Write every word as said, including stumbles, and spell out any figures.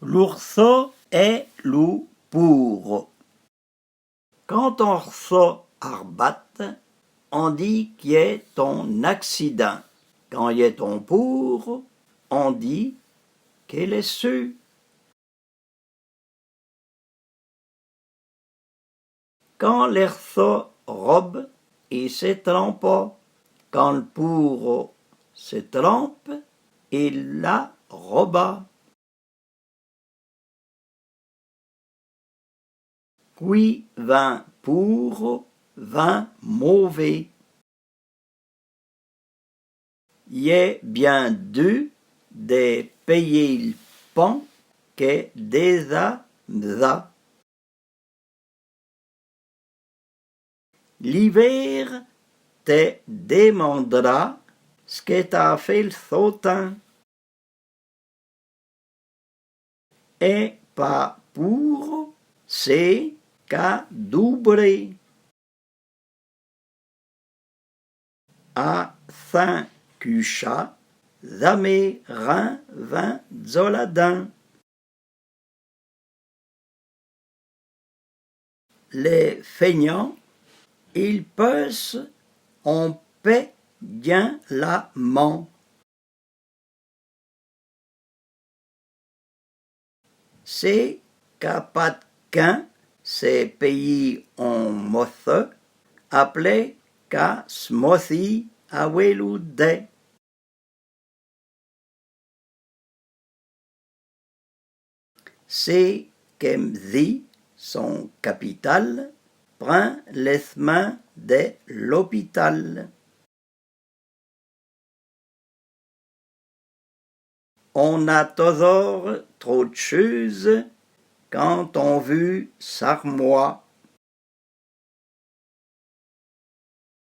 L'ourso è lo pouro. Kan ton rso arbat, on di qu'y è on accidin. Kan y è on pouro, on di que l'è su. Kan l'erso robe, i se trampe. Kan lo pouro se trampe, i l'a robà. Qui vin pouro, vin mové. Y è bien du de payé lo pan que déza mza. L'ivèr te demandrà ce que t'a fé lo sotin. È pa pouro ce qu'a dobré. A sin cuchà, zamé rin vin dzoladin. Le feignant, i pousse on pè dyin la man. Ce qu'a pa de quin se payé on mosseu, aplé qu'a smossi avoué lo dè. Ce que mzi son capital prin le smin de l'opital. On a tozor tro de chuze kan on vu s'armoà.